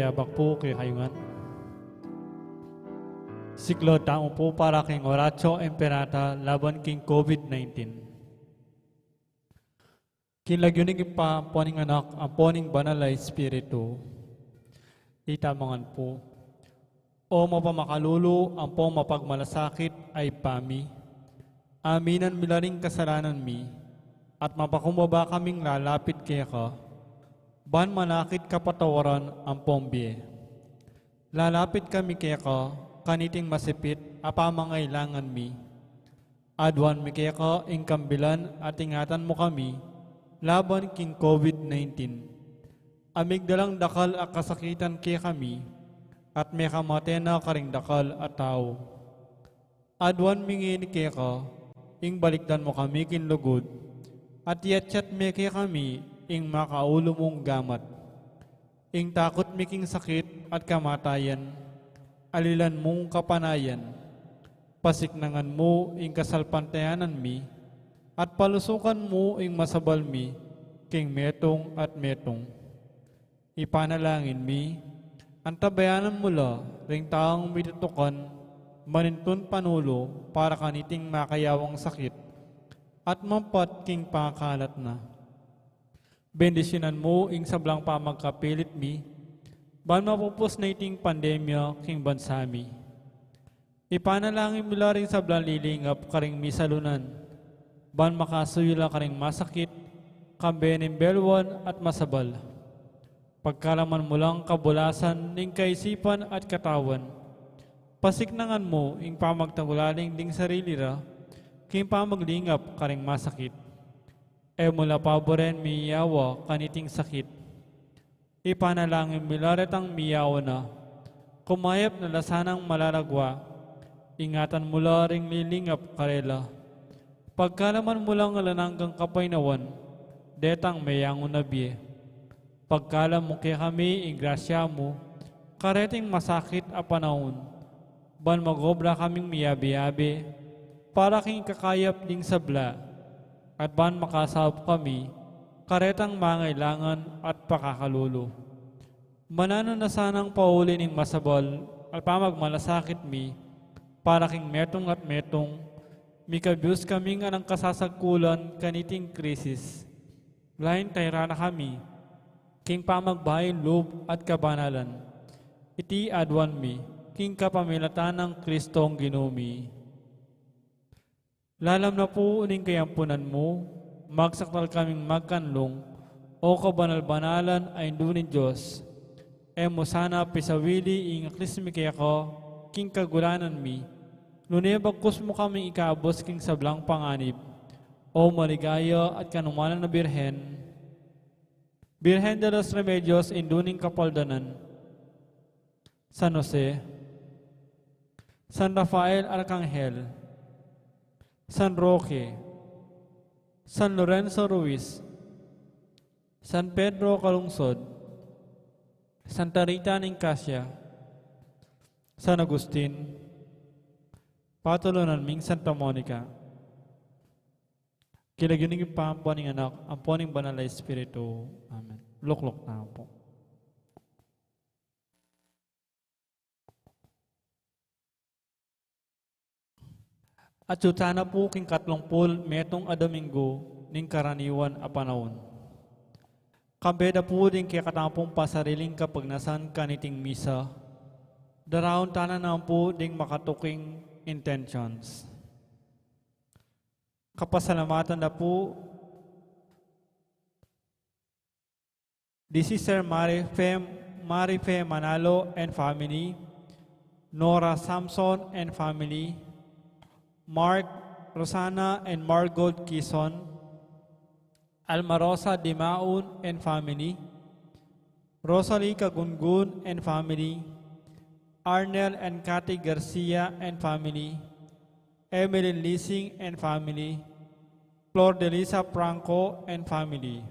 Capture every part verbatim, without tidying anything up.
Abak pu kekayu ngan. Siklaud tamu pu para king Oratio Imperata laban king COVID nineteen. King lagyu ning Ibpa, ampo ning Anak, ampo ning Banal a Espiritu. Itamu ngan pu. O mapamakalulu, ampong mapagmalasakit a Ibpa mi, aminan mi la ring kasalanan mi, at mapakumbaba kaming lalapit keka, ban manakit kapatawaran ampong bie. Lalapit kami keka, kaniting masipit a pamangailangan mi. Aduan mi keka ing kambilan at ingatan mu kami laban king COVID nineteen. A migdalang dakal a kasakitan kekami, at mekamate na karing dakal a tau. Aduan mi ngeni keka, ing balikdan mu kami king lugud, at iyatyat me kekami ing makaulu mung gamat. Ing takut mi king sakit at kamatayan, alilan mung kapanayan. Pasiknangan mu ing kasalpantayanan mi, at palusukan mu ing masabal mi king metung at metung. Ipanalangin mi, antabayanan mu la ring taung mitutukan manintun panulu para kaniting makayawang sakit, at mampat king pangakalat na. Bendisyunan mu ing sablang pamagkapilit mi, ban mapupus na iting pandemya king bansa mi. Ipanalangin mi la ring sablang lilingap karing misalunan, ban makasuyu la karing masakit, kambe ning belwan at masabal. Pagkalaman mu lang kabulasan ning kaisipan at katawan. Pasiknangan mu ing pamagtagulaling ding sarili ra, king pamaglingap karing masakit. E mu la paburen miyawa kaniting sakit. Ipanalangin mi la retang miyawa na. Kumayap na la sanang malalagwa. Ingatan mu la ring lilingap karela. Pagkalaman mu lang alang anggang kapaynawan, detang meyangu na bie. Pagkalam mu kekami ing grasya mu, kareting masakit a panaun, ban magobra kaming miyabe-yabe, para king kakayap ding sabla, at ban makasaup kami, karetang mangailangan at pakakalulu. Mananu na sanang pauli ning masabal at pamagmalasakit mi, para king metung at metung, mikabius kaming alang kasasagkulan kaniting krisis. Lain tayra na kami, king pamagbayu lub at kabanalan. Iti aduan mi, king kapamilatan nang Kristong Ginu mi. Lalam na pu ning kayampunan mu, magsakdal kaming magkanlung, O kabanal-banalan a Indu ning Dios. E mu sana pisawili ing aklis mi keka, king kagulanan mi, nune bagkus mu kaming ikabus king sablang panganib, O maligaya at kanumanan a Birhen, Birhen de los Remedios, Indu ning Kapaldanan, San Jose, San Rafael Arcangel, San Roque, San Lorenzo Ruiz, San Pedro Calungsod, Santa Rita ning Cascia, San Agustin, patulunan ming Santa Monica. King lagyu ning Ibpa, ampo ning Anak, ampo ning Banal a Espiritu. Amen. Lukluk tamu pu. Atyu tana pu king katlung pulu't metung a Dominggu ning karaniwan a panaun. Kambe da pu ding kekatamung pasariling kapagnasan kaniting misa, daraun tana naman pu ding makatuking intentions. Kapasalamatan da pu di Sister Marife, Marife Manalo and family, Nora Samson and family, Mark, Rosana and Margold Kison, Almarosa Dimaun and family, Rosalie Kagungun and family, Arnel and Cathy Garcia and family, Emeline Lising and family, Flor Delisa Franco and family.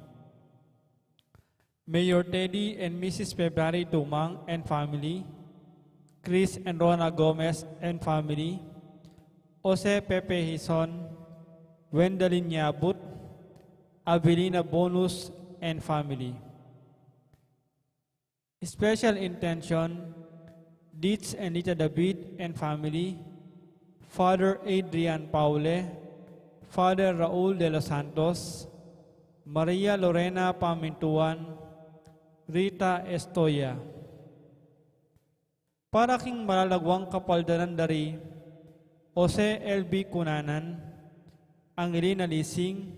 Mayor Teddy and Missus February Tumang and family, Chris and Rona Gomez and family, Jose Pepe Hison, Wendalyn Yabut, Avelina Bonus and family. Special intention, Ditch and Lita David and family, Father Adrian Paule, Father Raul de los Santos, Maria Lorena Pamintuan, Rita Estoya. Para king malalagwang kapaldanan dari Jose L B Cunanan, Angelina Lising,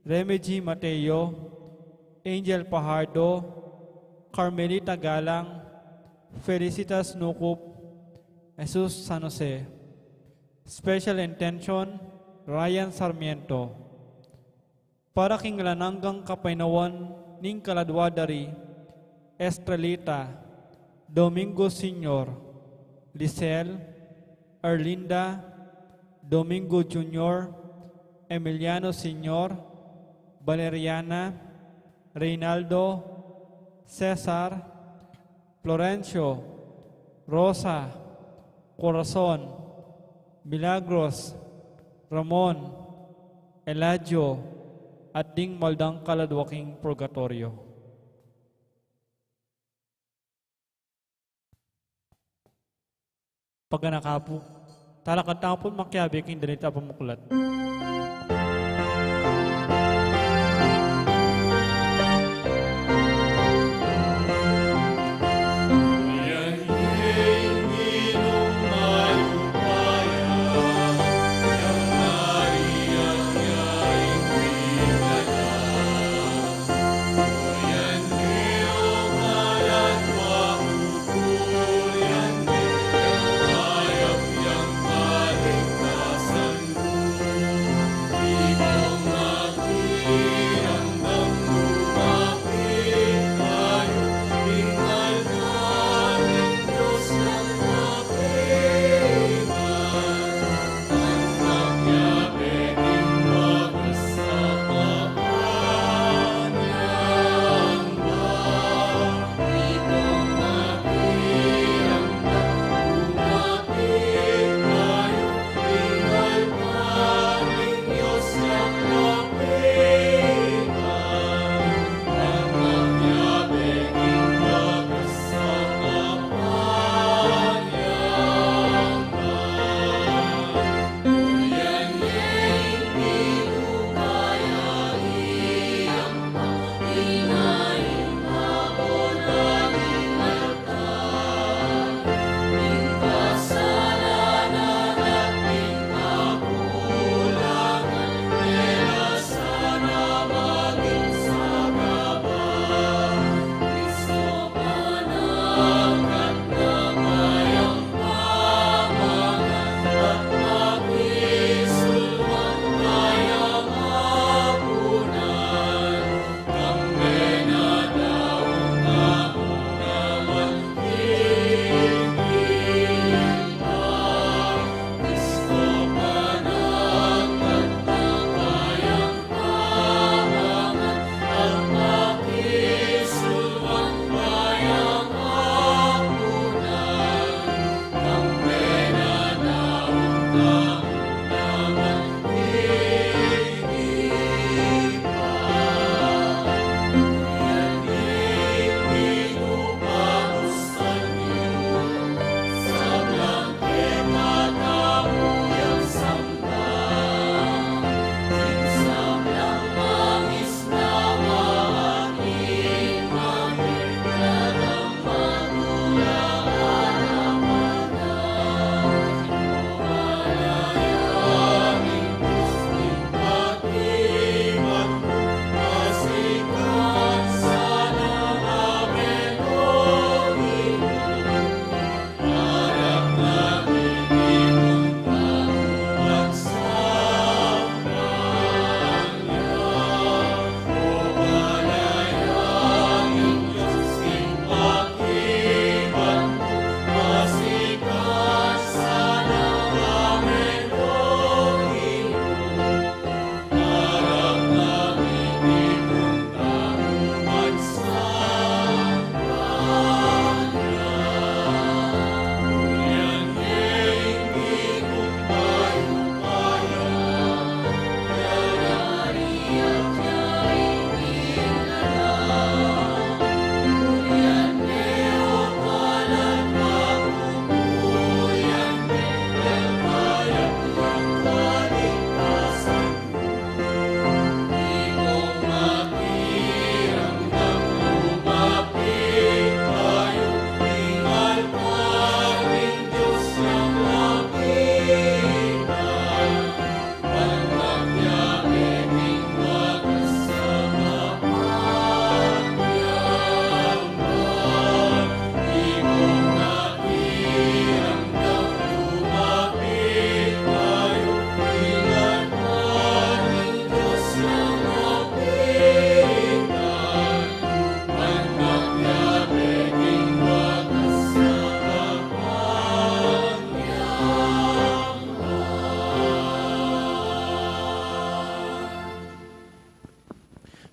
Remy G Mateo, Angel Pajardo, Carmelita Galang, Felicitas Nucup, Jesus San Jose. Special intention, Ryan Sarmiento. Para king alang anggang kapaynawan ning kaladwa dari Estrelita, Domingo Senior, Lisel, Erlinda, Domingo Junior, Emiliano Senior, Valeriana, Reynaldo, Cesar, Florencio, Rosa, Corazon, Milagros, Ramon, Eladio, at ding maldang kaladwa king purgatoryo. Paganaka pu, talakad tamu pu't makiabe king danita a pamuklat.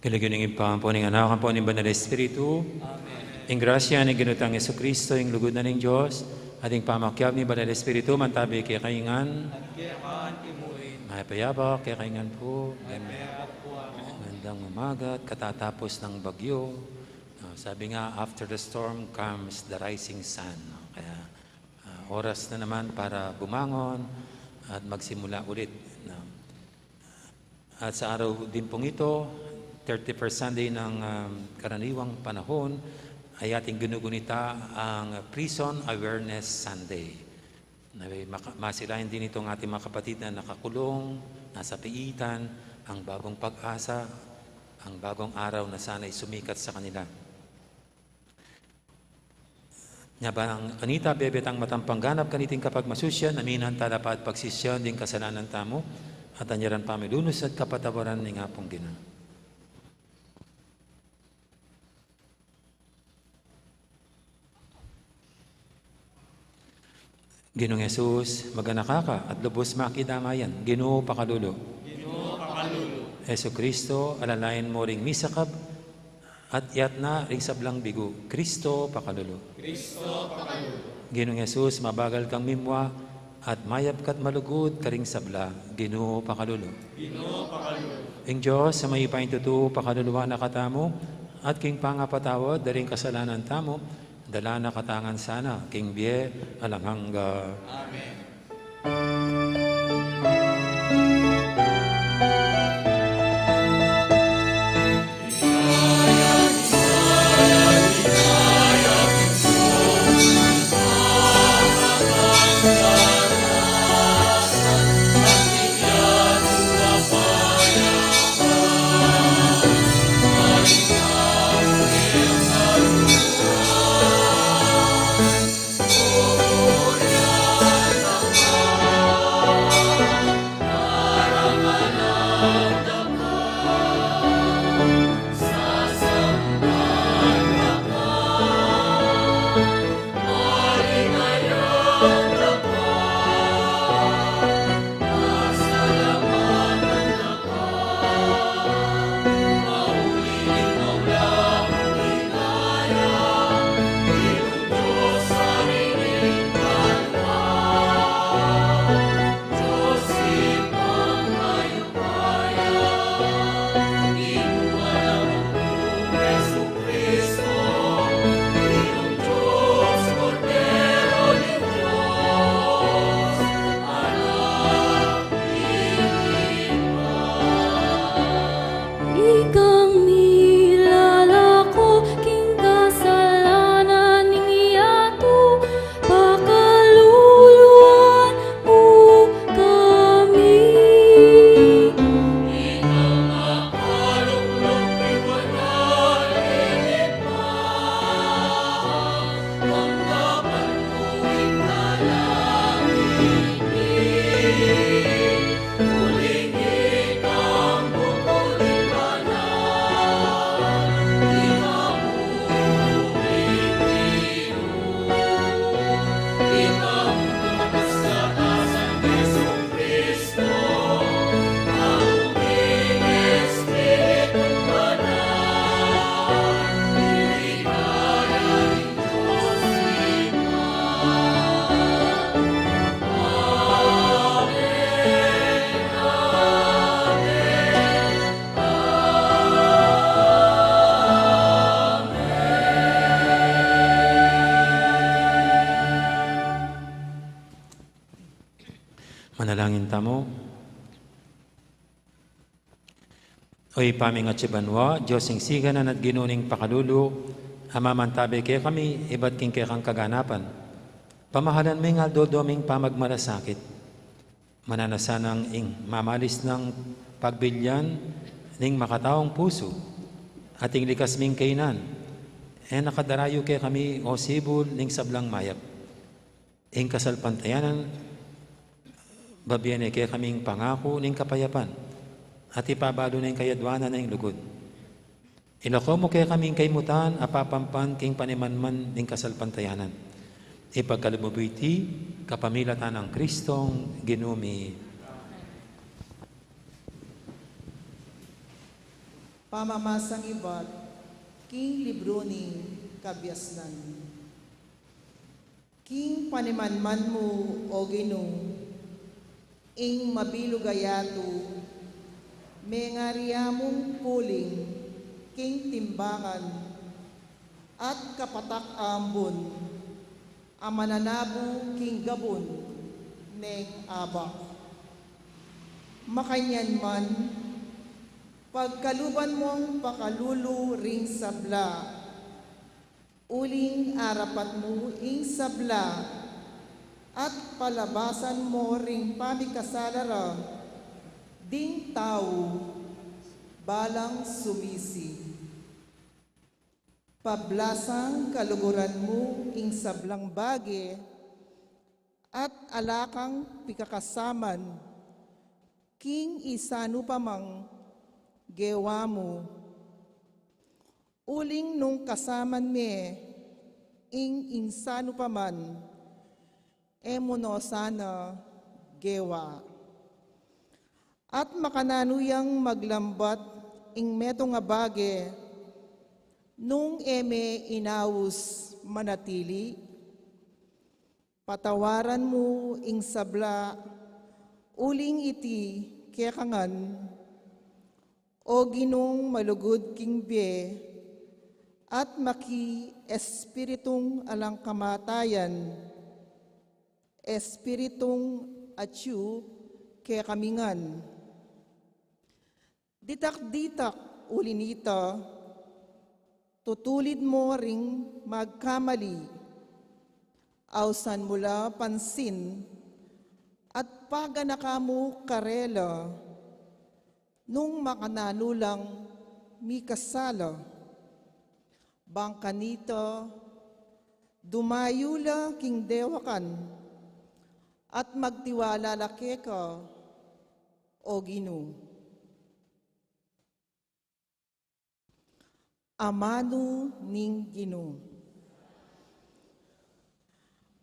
King lagyu ning Ibpa, ampo ning Anak, ampo ning Banal Espiritu. Amen. Ing grasya ning Ginu tang Jesucristo, ing lugud na ning Dios, at ing pamakiabe ning Banal Espiritu, mantabi kekayu ngan. At keka mu rin. Mayap a yabak kekayu ngan pu. Mayap a yabak pu. Magandang umaga at katatapos ng bagyo. Ah, sabi nga, "After the storm comes the rising sun." Kaya, ah, oras na naman para bumangon at magsimula ulit, no? At sa araw din pong ito, thirty-first Sunday ng, um, karaniwang panahon, ay ating ginugunita ang Prison Awareness Sunday. Na may maka-, masilayan din itong ating mga kapatid na nakakulong, nasa piitan, ang bagong pag-asa, ang bagong araw na sana'y sumikat sa kanila. Nya ba nang kanita, bebe tang matampang ganap kaniting kapagmasusyan, aminan tala pa at pagsisian ding kasalanan tamu, at anyaran pamilunus at kapatawaran ning Apung Ginu. Ginung Jesus, maganaka ka at lubus makidamayan. Ginu, pakalulu. Ginu, pakalulu. Jesucristo, alalayan mu ring misakab at yatna ring sablang bigu. Cristo, pakalulu. Cristo, pakalulu. Ginung Jesus, mabagal kang mimua at mayap ka't malugud karing sabla. Ginu, pakalulu. Ginu, pakalulu. Ing Dios a mayupayang tutu, pakaluluan na katamu, at king pangapatawad da ring kasalanan tamu, dalan na katamu ngan sana king bie alang angga. Amen. Ikang milalako king kasalanan ning yatu, pakaluluan mu kami. Manalangin tamu. O Ibpa ming atsu banua, Dios ning siganan at Ginu ning pakalulu, a mamantabe kekami ibat king kekang kaganapan. Pamahalan mu ing aldo-aldo ming pamagmalasakit. Mananu na sanang ing mamalis nang pagbilyan ning makataung pusu, at ing likas ming kainan, e na kadarayu kekami o sibul ning sablang mayap. Ing kasalpantayanan, babie ne kekami ing pangaku ning kapayapan, at ipabalu ne ing kayadwanan ning lugud. Ilako mu kekami ing kaimutan a papampan king panimanman ning kasalpantayanan. Ipagkalub mu iti kapamilatan nang Kristong Ginu mi. Pamamasang ibat king libru ning Kabiasnan. King panimanman mu, O Ginu, ing mabilug a yatu, mengaria mung puling king timbangan, at kapatak a ambun a mananabu king gabun ning abak. Makanyan man, pagkaluban mung pakalulu ring sabla, uling arapan mu ing sabla, at palabasan mu ring pamikasala ra ding tau balang sumisi. Pablasang kaluguran mu ing sablang bage, at ala kang pikakasaman king isanu pa mang gewa mu. Uling nung kasaman me ing insanu pa man, e mu no sana gewa. At makananu yang maglambat ing metung a bage, nung e me inaus manatili? Patawaran mu ing sabla, uling iti keka ngan, O Ginung malugud king bie, at maki Espiritung alang kamatayan, Espiritung atyu kekami ngan. Ditak-ditak uli nita, tutulid mu ring magkamali, ausan mu la pansin, at paganakan mu karela, nung makananu lang mikasala. Bang kanita, dumayu la king dewakan, at magtiwala la keka, O Ginu. Amanu ning Ginu.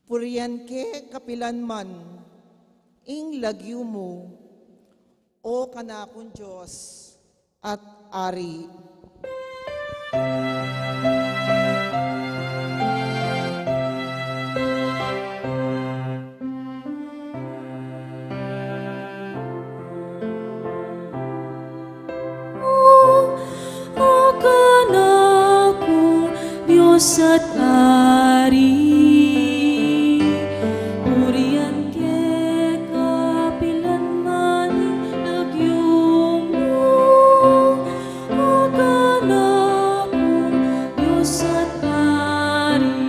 Purian ke kapilan man ing lagyu mu, O kanakung Dios at Ari. O, o kanakung Dios at Ari, purian ke kapilan man ing lagyu mu, O kanakung Dios at Ari.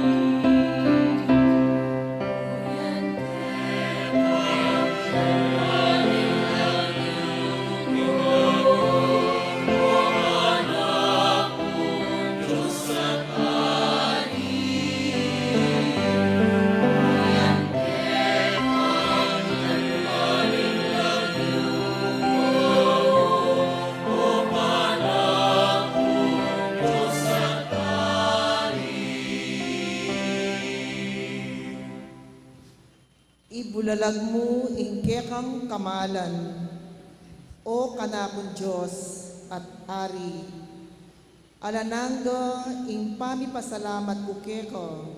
Ibulalag mu ing kekang kamalan, O kanakung Dios at Ari. Alang angga ing pamipasalamat ku keka,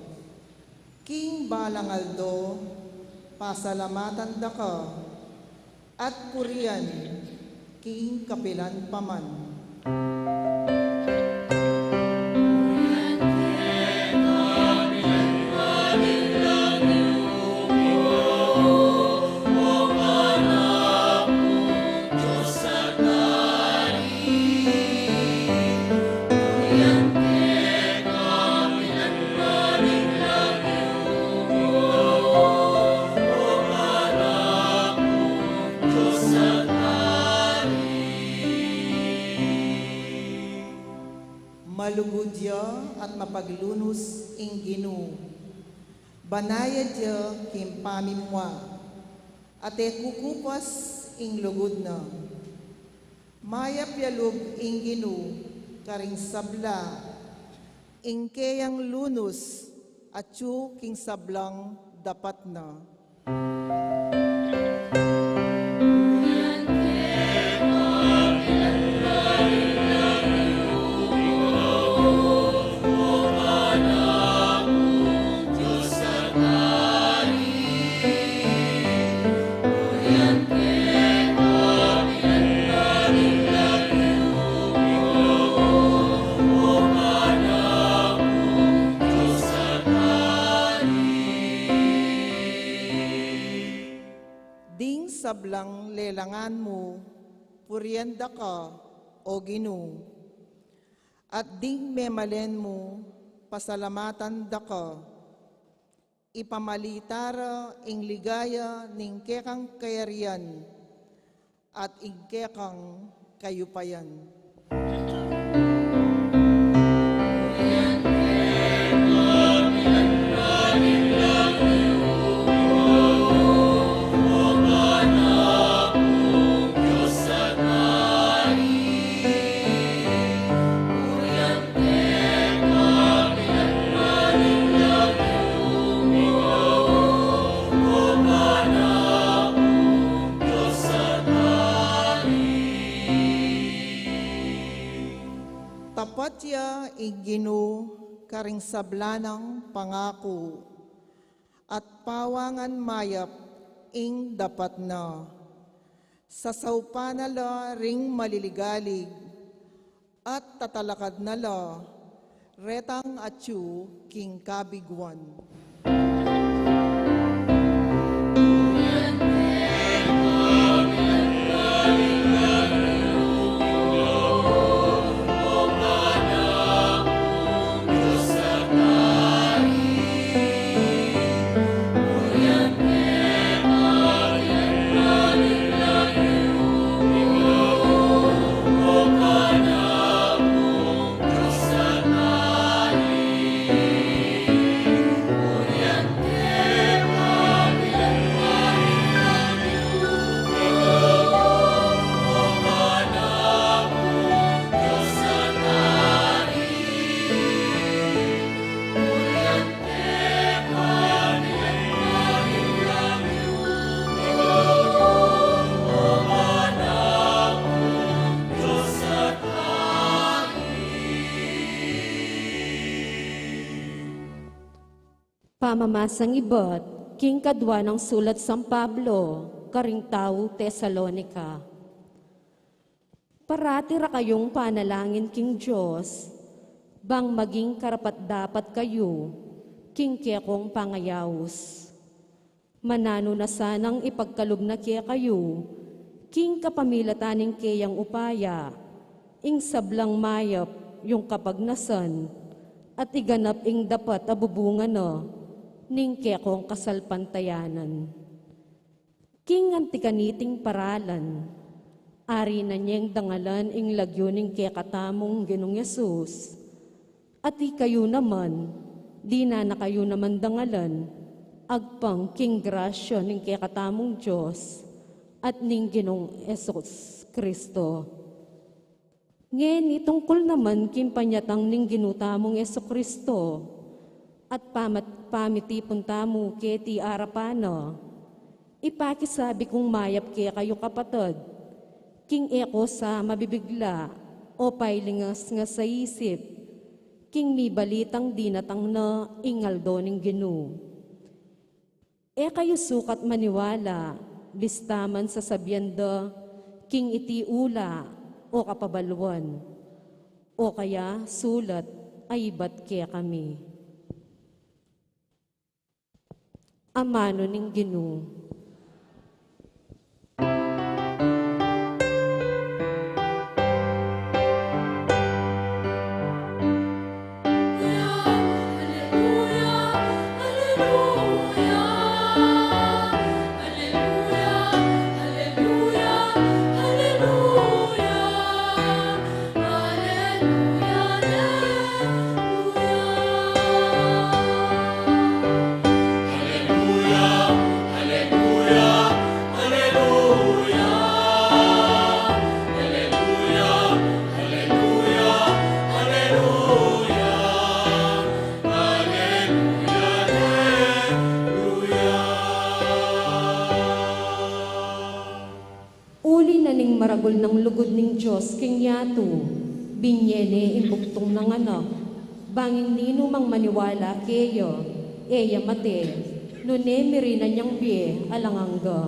king balang aldo pasalamatan da ka, at purian king kapilan pa man. Malugud ya at mapaglunus ing Ginu. Banayad ya king pamimua, at e kukupas ing lugud na. Mayap ya lub ing Ginu karing sabla, ing keyang lunus atyu king sablang dapat na. kalelangan mu, purian da ka, O Ginu, at ding memalen mu, pasalamatan da ka. Ipamalita ra ing ligaya ning kekang kayarian at ing kekang kayupayan. Tapat ya ing Ginu karing sabla nang pangaku, at pawangan mayap ing dapat na. Sasaupan na la ring maliligalig, at tatalakad na la retang atyu king kabiguan. Pamamasang ibat king kadua nang sulat San Pablo karing taga Tesalonica. Parati ra kayung panalangin king Dios, bang maging karapat-dapat kayu king kekong pangayaus. Mananu na sanang ipagkalub na kekayu, king kapamilatan ning keyang upaya, ing sablang mayap yung kapagnasan, at iganap ing dapat a bubungan na ning kekong kasalpantayanan. King anti kaniting paralan, ari na neng dangalan ing lagyu ning kekatamung Ginung Jesus, at ikayu naman, dinan na kayu naman dangalan, agpang king grasya ning kekatamung Dios at ning Ginung Jesus Kristo. Ngeni tungkul naman king panyatang ning Ginu tamung Jesucristo at pamat-, pamitipun tamu keti arapan na, ipakisabi kung mayap kekayu, kapatad, king e ko sa mabibigla o pailingas-ngas a isip, king mibalitang dinatang na ing aldo ning Ginu. E kayu sukat maniwala, bista man sasabian da king iti ula o kapabaluan, o kaya sulat a ibat kekami. Amanu ning Ginu. Uli na ning maragul nang lugud ning Dios king yatu, binye ne ing bugtung nang anak, bang ing ninumang maniwala keya, e ya mate, nune mirinan yang bie alang angga.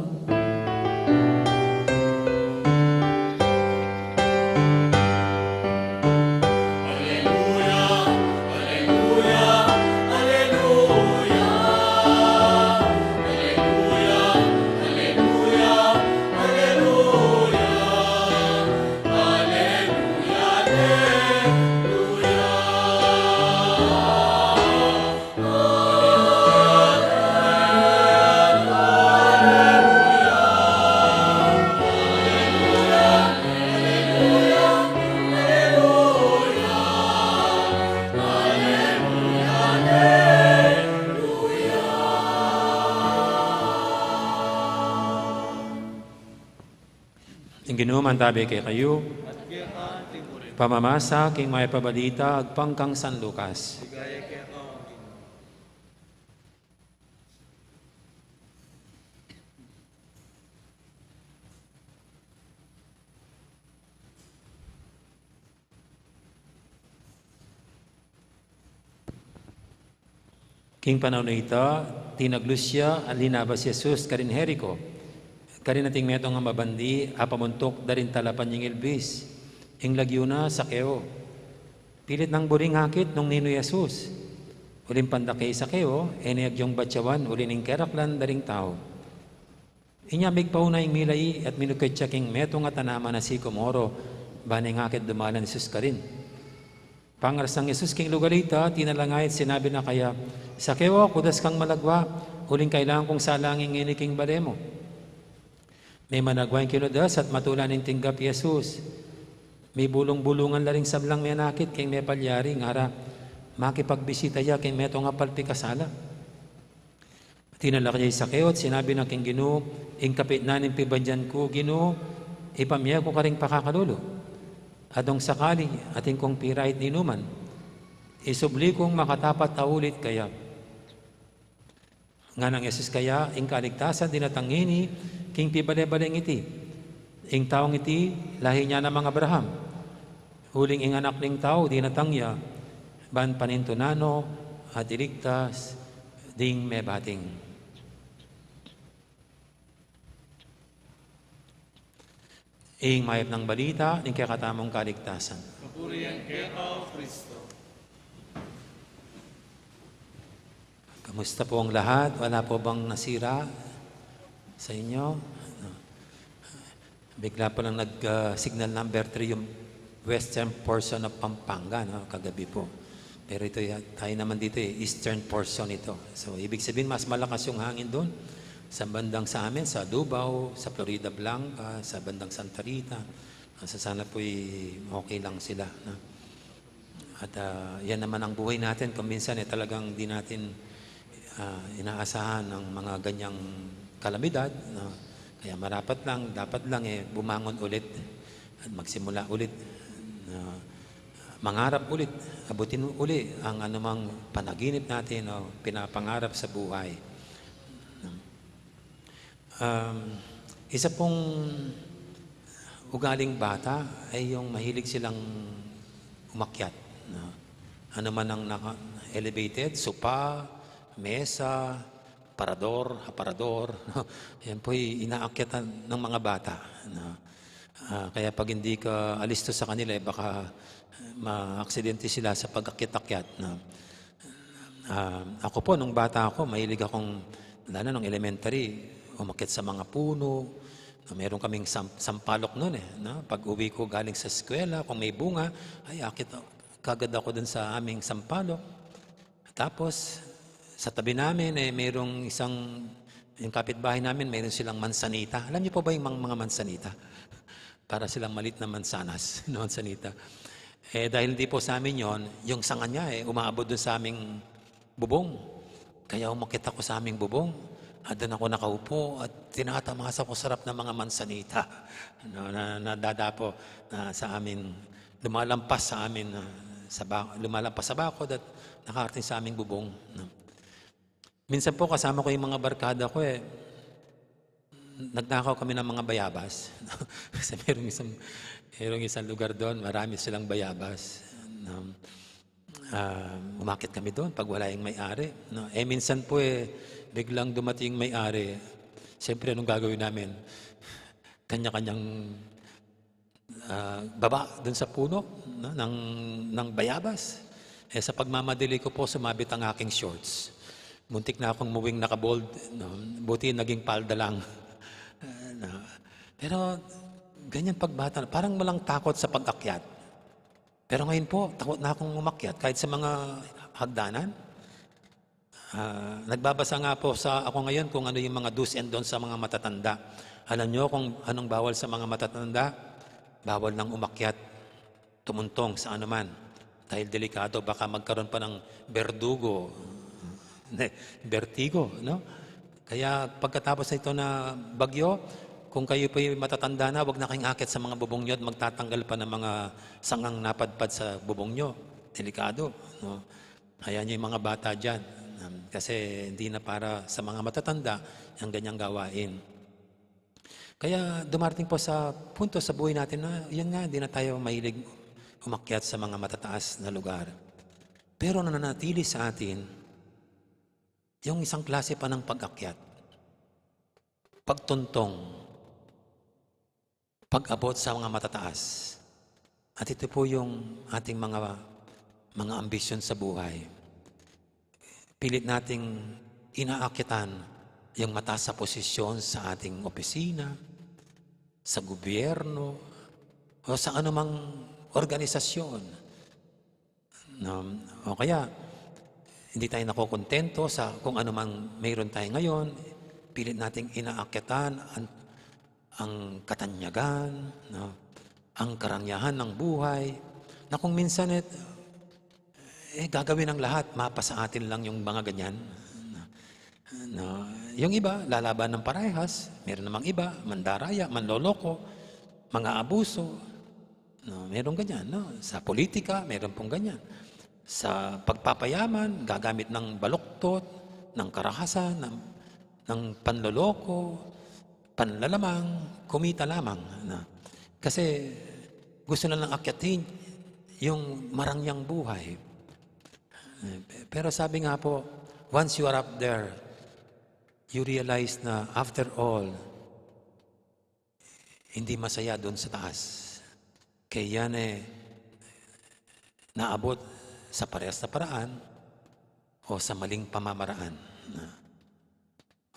Tabi kekayu. Pamamasa king mayap a balita agpang kang San Lucas. King panaun a ita, tinaglus ya at linabas Jesus karin Jerico. Karin ating metung a mabandi a pamuntuk da ring talapan ning ilbis. Ing lagyu na Sakeo. Pilit nang buring akit nung ninu i Jesus. Uling pandake i Sakeo, e ne agyung batyawan uli ning keraklan da ring tau. Inya migpauna ing milai at minukit ya king metung a tanaman a sikomoro, ban ing akit dumalan Jesus karin. Pangaras nang Jesus king lugal a ita, tinalangay at sinabi na kaya, "Sakeo, kudas kang malagwa, uling kailangan kung salangin ngeni king bale mu." Memanagwa ing kinudas at matula ning tinggap i Jesus. Mibulung-bulungan la ring sablang menakit king mepalyari, ngara, makipagbisita ya king metung a palpikasala. Tinalak ya i Sakeo at sinabi na king Ginu, "Ing kapitnan ning pibandian ku, Ginu, ipamie ku karing pakakalulu. At nung sakali, atin kung pirait ninuman, isubli kung makatapat a ulit kaya." Nganang Jesus kaya, ing kaligtasan dinatang ngeni king pibale-baleng iti. Ing taung iti, lahi na namang Abraham. Uling ing Anak ning Tau dinatang ya, ban panintunan no at iligtas ding mebating. Ing mayap nang balita ning kekatamung kaligtasan. Kapurian keka, O Kristo. Kamusta po ang lahat? Wala po bang nasira sa inyo? Bigla palang nag, ah, signal number three yung western portion of Pampanga, no? Kagabi po. Pero ito, ya-, tayo naman dito, eh, eastern portion ito. So, ibig sabihin, mas malakas yung hangin doon. Sa bandang sa amin, sa Davao, sa Floridablanca, sa bandang Santa Rita. Ah, sa sana po'y okay lang sila, no? At, ah, yan naman ang buhay natin. Kung minsan, eh, talagang di natin, ah, inaasahan ang mga ganyang kalamidad, no? Kaya marapat lang, dapat lang, eh, bumangon ulit at magsimula ulit, no? Mangarap ulit, abutin uli ang anumang panaginip natin o pinapangarap sa buhay. Um, isa pong ugaling bata ay yung mahilig silang umakyat, no? Ano man ang naka-, elevated, sopa, mesa, parador, aparador, no? Yan po'y inaakyatan ng mga bata, no? Ah, kaya pag hindi ka alisto sa kanila, eh, baka maaksidente sila sa pag-akyat-akyat, no? Ah, ako po, nung bata ako, mahilig akong, lalo nung elementary, umakyat sa mga puno. Na meron kaming sam-, sampalok nun, eh, no? Pag uwi ko galing sa eskwela, kung may bunga, ay, akit kagad ako dun sa aming sampalok. Tapos, sa tabi namin, eh, merong isang, yung kapitbahay namin, meron silang mansanita. Alam niyo po ba yung mga, mga mansanita? Para silang malit na mansanas, no, mansanita. Eh, dahil hindi po sa amin yon, yung sanga niya, eh, umaabot dun sa aming bubong. Kaya umakyat ako sa aming bubong. At doon ako nakaupo at tinatamasa ko sarap ng mga mansanita. No, na, nadadapo na sa amin, lumalampas sa amin, ah, sa ba-, lumalampas sa bakod at nakarating sa aming bubong, no. Minsan po kasama ko yung mga barkada ko, eh. Nagnakaw kami ng mga bayabas. Kasi merong isang, merong isang lugar doon, marami silang bayabas. Um, ah, umakyat kami doon pag wala yung may-ari, no? Eh, minsan po, eh, biglang dumating yung may-ari. Siyempre, anong gagawin namin? Kanya-kanyang, ah, baba dun sa puno, no, ng, ng bayabas. Eh, sa pagmamadali ko po, sumabit ang aking shorts. Muntik na akong muwing nakabold, no? Buti naging palda lang. Ah, no? Pero ganyan pagbata, parang walang takot sa pag-akyat. Pero ngayon po, takot na akong umakyat kahit sa mga hagdanan. Ah, nagbabasa nga po sa ako ngayon kung ano yung mga do's and don'ts sa mga matatanda. Alam nyo kung anong bawal sa mga matatanda? Bawal nang umakyat, tumuntong sa anuman. Dahil delikado, baka magkaroon pa ng berdugo, ne, bertigo, no? Kaya pagkatapos na ito na bagyo, Kung kayo po'y matatanda na, wag na kayong akyat sa mga bubong nyo at magtatanggal pa ng mga sangang napadpad sa bubong nyo. Delikado, no? Hayaan nyo yung mga bata dyan. Um, kasi hindi na para sa mga matatanda ang ganyang gawain. Kaya dumarating po sa punto sa buhay natin na, yan nga, hindi na tayo mahilig umakyat sa mga matataas na lugar. Pero nananatili sa atin yung isang klase pa ng pag-akyat, pagtuntong, pag-abot sa mga matataas. At ito po yung ating mga, mga ambisyon sa buhay. Pilit nating inaakitan yung mataas sa posisyon sa ating opisina, sa gobyerno, o sa anumang organisasyon. No? O kaya, hindi tayo nakokontento sa kung ano mang mayroon tayo ngayon, pilit nating inaakitan ang, ang katanyagan, no? Ang karangyaan ng buhay, na kung minsan, eh, eh, gagawin ang lahat, mapasa atin lang yung mga ganyan. No? Yung iba, lalaban ng parehas, meron namang iba, mandaraya, manloloko, mga abuso. No? Meron ganyan, no? Sa politika, meron pong ganyan. Sa pagpapayaman, gagamit ng baluktot, ng karahasan, ng, ng panloloko, panlalamang, kumita lamang. No? Kasi gusto na lang akyatin yung marangyang buhay. Pero sabi nga po, once you are up there, you realize na after all, hindi masaya doon sa taas. Kaya yan eh, naabot sa parehas na paraan o sa maling pamamaraan. Na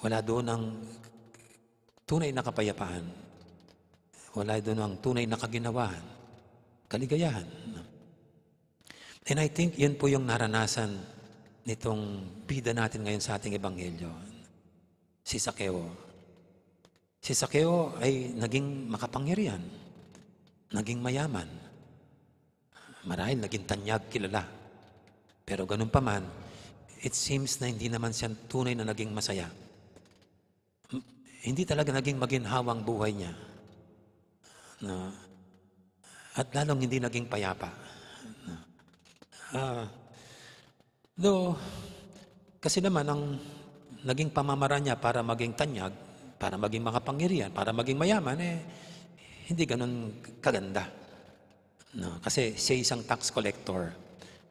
wala doon ang tunay na kapayapaan. Wala doon ang tunay na kaginhawaan, kaligayahan. And I think yun po yung naranasan nitong bida natin ngayon sa ating ebanghelyo. Si Sakeo. Si Sakeo ay naging makapangyarihan, naging mayaman. Marahil naging tanyag, kilala. Pero ganun pa man, it seems na hindi naman siya tunay na naging masaya. M-, hindi talaga naging maginhawang buhay niya. No? At lalong hindi naging payapa. No? Ah, though, kasi naman ang naging pamamaraan niya para maging tanyag, para maging makapangyarihan, para maging mayaman, eh, hindi ganun kaganda. No? Kasi siya isang tax collector.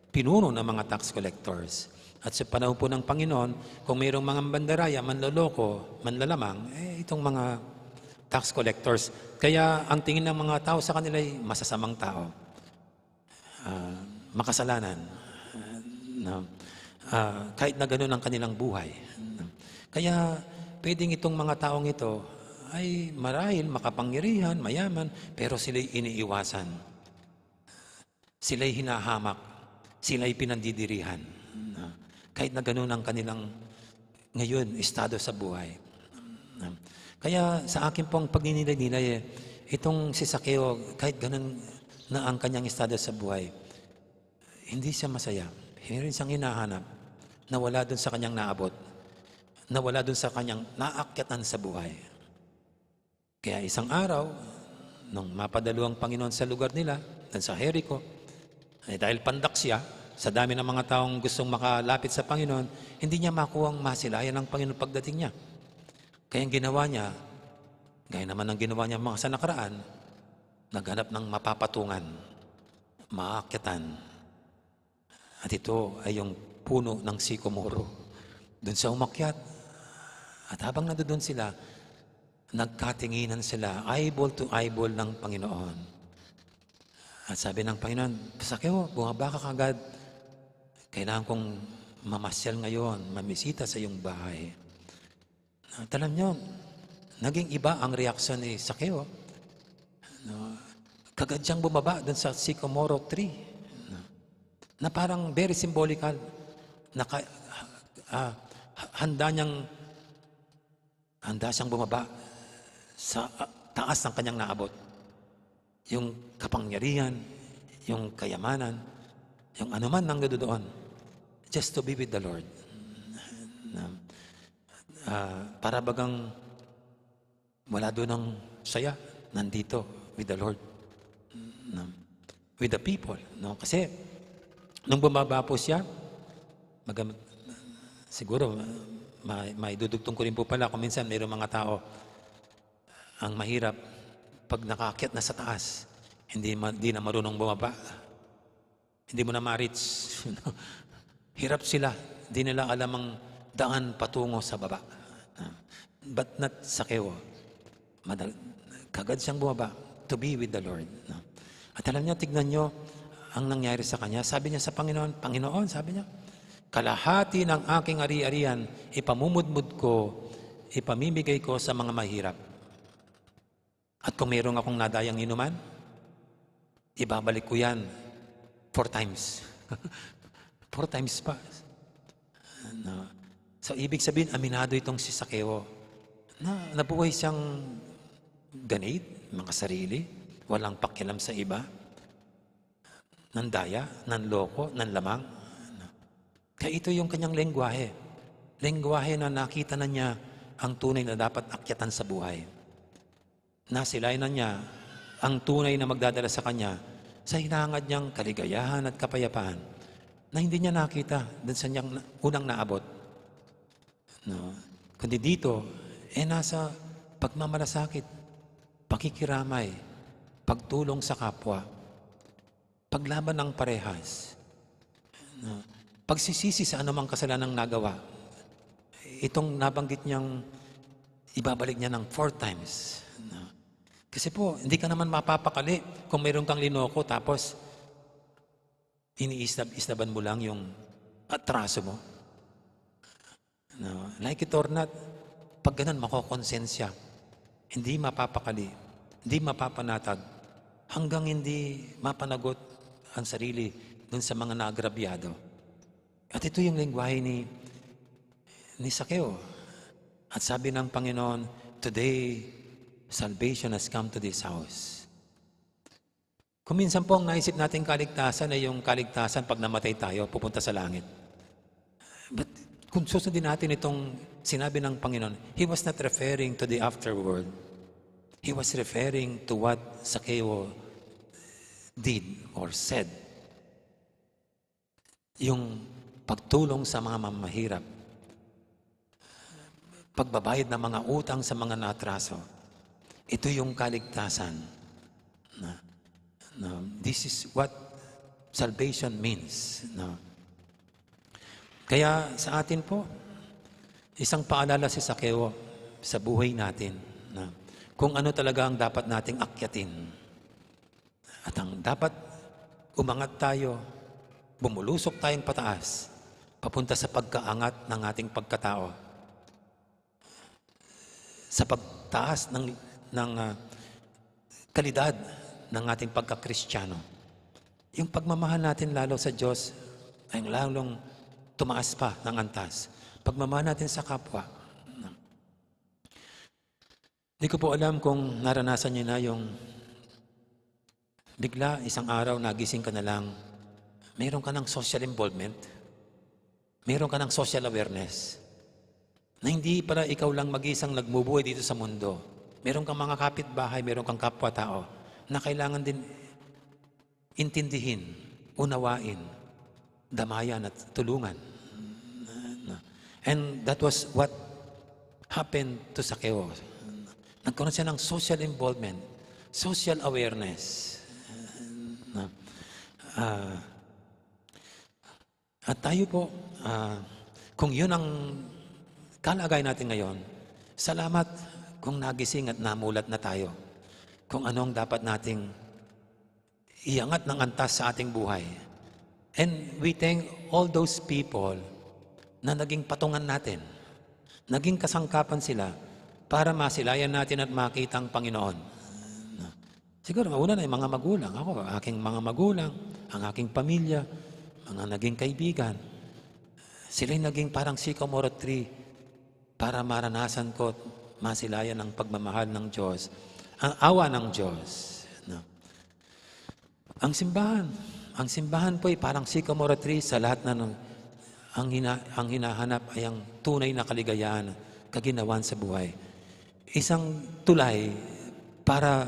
Pinuno ng mga tax collectors. At sa panahon po ng Panginoon, kung mayroong mga mandaraya, manloloko, manlalamang, eh, itong mga tax collectors. Kaya ang tingin ng mga tao sa kanila ay masasamang tao. Ah, makasalanan. No? Ah, kahit na ganun ang kanilang buhay. No? Kaya pwedeng itong mga taong ito ay marahil makapangyarihan, mayaman, pero sila'y iniiwasan. Sila'y hinahamak, sila'y pinandidirihan. No? Kahit na ganun ang kanilang ngayon, estado sa buhay. No? Kaya sa akin pong pagninilay-nilay, eh, itong si Sakeo, kahit ganun na ang kanyang estado sa buhay, hindi siya masaya. Meron siyang hinahanap na wala dun sa kanyang naabot, na wala dun sa kanyang naakyatan sa buhay. Kaya isang araw, nung mapadalo ang Panginoon sa lugar nila, dun sa Jericho, eh, dahil pandak siya, sa dami ng mga taong gustong makalapit sa Panginoon, hindi niya makuhang masilayan ang Panginoon pagdating niya. Kaya ang ginawa niya, gaya naman ng ginawa niya mga sa nakaraan, naghanap ng mapapatungan, maakyatan. At ito ay yung puno ng sikomoro. Dun siya umakyat. At habang nandoon sila, nagkatinginan sila, eyeball to eyeball ng Panginoon. At sabi ng Panginoon, "Sakeo, bumaba ka kagad. Kailangan kong mamasyal ngayon, mamisita sa iyong bahay." At alam nyo, naging iba ang reaksyon ni Sakeo. No? Kagad siyang bumaba dun sa sycamore tree. No? Na parang very symbolical. Naka, ah, handa niyang, handa siyang bumaba sa, ah, taas ng kanyang naabot. Yung kapangyarihan, yung kayamanan, yung anuman ang nandoon, just to be with the Lord. Na, ah, para bagang Wala doon ang saya, nandito with the Lord. No? With the people. No? Kasi, nung bumaba po siya, magam- siguro, ma- maidudugtong ko rin po pala kung minsan mayroong mga tao, ang mahirap, pag nakaakyat na sa taas, hindi, ma- hindi na marunong bumaba. Hindi mo na ma-reach. Hirap sila. Di nila alam ang daan patungo sa baba. But not Sakeo. Madag- kagad siyang bumaba to be with the Lord. At alam niya, tignan niyo ang nangyari sa kanya. Sabi niya sa Panginoon, "Panginoon," sabi niya, "kalahati ng aking ari-arian, ipamumudmud ko, ipamimigay ko sa mga mahirap. At kung mayroon akong nadayang inuman, ibabalik ko yan four times." Four times pa. No? So, ibig sabihin, aminado itong si Sakeo na nabuhay siyang ganid, makasarili, walang pakialam sa iba, nandaya, nanloko, nanlamang. Kaya ito yung kanyang lengguwahe. Lengguwahe na nakita na niya ang tunay na dapat akyatan sa buhay. Nasilayan na niya ang tunay na magdadala sa kanya sa hinahangad niyang kaligayahan at kapayapaan na hindi niya nakita dun sa niyang na- unang naabot. No? Kundi dito, eh, nasa pagmamalasakit, pakikiramay, pagtulong sa kapwa, paglaban ng parehas, no? Pagsisisi sa anumang kasalanang nagawa. Itong nabanggit niyang ibabalik niya ng four times. No? Kasi po, hindi ka naman mapapakali kung mayroon kang linoko tapos iniistab-istaban mo lang yung atraso mo. No? Like it or not, pag ganun, makokonsensya. Hindi mapapakali, hindi mapapanatag, hanggang hindi mapanagot ang sarili dun sa mga naagrabyado. At ito yung lengguwahe ni, ni Sakeo. At sabi ng Panginoon, "Today, salvation has come to this house." Kung minsan po, ang naisip natin kaligtasan ay yung kaligtasan pag namatay tayo, pupunta sa langit. But kung susundin natin itong sinabi ng Panginoon, he was not referring to the afterworld. He was referring to what Sakeo did or said. Yung pagtulong sa mga mamahirap, pagbabayad ng mga utang sa mga naatraso, ito yung kaligtasan. Na, na, this is what salvation means. Na. Kaya sa atin po, isang paalala si Sakeo sa buhay natin. Na, kung ano talaga ang dapat nating akyatin. At ang dapat, umangat tayo, bumulusok tayong pataas, papunta sa pagkaangat ng ating pagkatao, sa pagtaas ng, ng, ah, kalidad ng ating pagkakristyano. Yung pagmamahal natin lalo sa Diyos ay lalong tumaas pa ng antas. Pagmamahal natin sa kapwa. Di ko po alam kung naranasan niyo na yung bigla, isang araw, nagising ka na lang, meron ka ng social involvement, meron ka ng social awareness, na hindi pala ikaw lang mag-isang nagmubuhay dito sa mundo. Meron kang mga kapitbahay, meron kang kapwa-tao na kailangan din intindihin, unawain, damayan at tulungan. And that was what happened to Sakeo. Nagkaroon siya ng social involvement, social awareness. Ah, at tayo po, ah, kung yun ang kalagayan natin ngayon, salamat kung nagising at namulat na tayo kung anong dapat nating iangat ng antas sa ating buhay. And we thank all those people na naging patungan natin. Naging kasangkapan sila para masilayan natin at makita ang Panginoon. Siguro, mauna na yung mga magulang. Ako, aking mga magulang, ang aking pamilya, mga naging kaibigan. Sila'y naging parang sycamore tree para maranasan ko at masilayan ang pagmamahal ng Diyos, ang awa ng Diyos. No? Ang simbahan, ang simbahan po ay parang sycamore tree sa lahat na ng, ang, hina, ang hinahanap ay ang tunay na kaligayahan, kaginawaan sa buhay. isang tulay para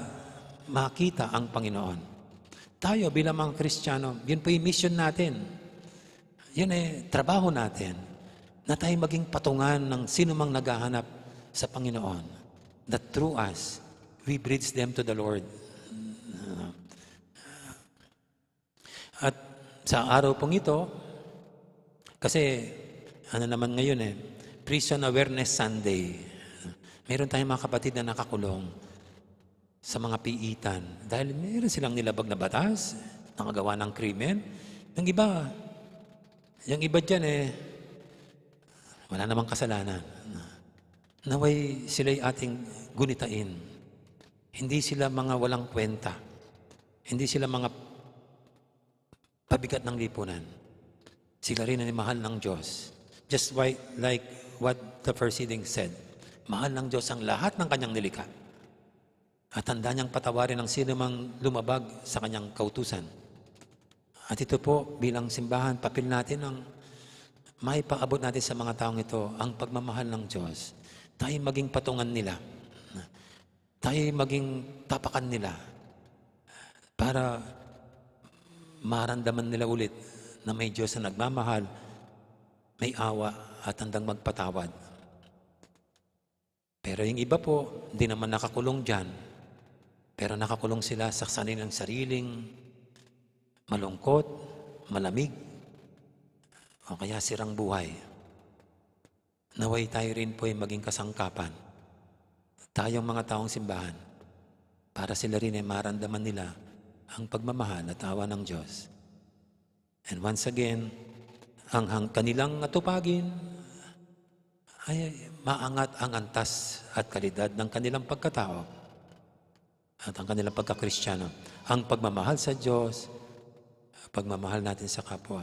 makita ang Panginoon. Tayo bilang mga Kristiyano, yun po yung mission natin. Yun eh, trabaho natin na tayo maging patungan ng sino mang naghahanap sa Panginoon. That through us, we bridge them to the Lord. At sa araw pong ito, kasi ano naman ngayon eh, Prison Awareness Sunday. Meron tayong mga kapatid na nakakulong sa mga piitan dahil meron silang nilabag na batas, nakagawa ng krimen. Yung iba, yung iba dyan eh, wala namang kasalanan. Naway sila'y ating gunitain. Hindi sila mga walang kwenta. Hindi sila mga pabigat ng lipunan. Sila rin ay mahal ng Diyos. Just why, like what the first reading said, mahal ng Diyos ang lahat ng kanyang nilikha. At handa niyang patawarin ang sino mang lumabag sa kanyang kautusan. At ito po, bilang simbahan, papel natin ang maipaabot natin sa mga taong ito, ang pagmamahal ng Diyos. Tayo maging patungan nila. Tayo maging tapakan nila para maramdaman nila ulit na may Diyos na nagmamahal, may awa, at handang magpatawad. Pero yung iba po, hindi naman nakakulong dyan. Pero nakakulong sila sa kanilang sariling malungkot, malamig, o kaya sirang buhay. Naway tayo rin po ay maging kasangkapan. Tayong mga taong simbahan, para sila rin ay maramdaman nila ang pagmamahal at awa ng Diyos. And once again, ang hang-, kanilang atupagin ay maangat ang antas at kalidad ng kanilang pagkatao at ang kanilang pagkakristyano. Ang pagmamahal sa Diyos, pagmamahal natin sa kapwa.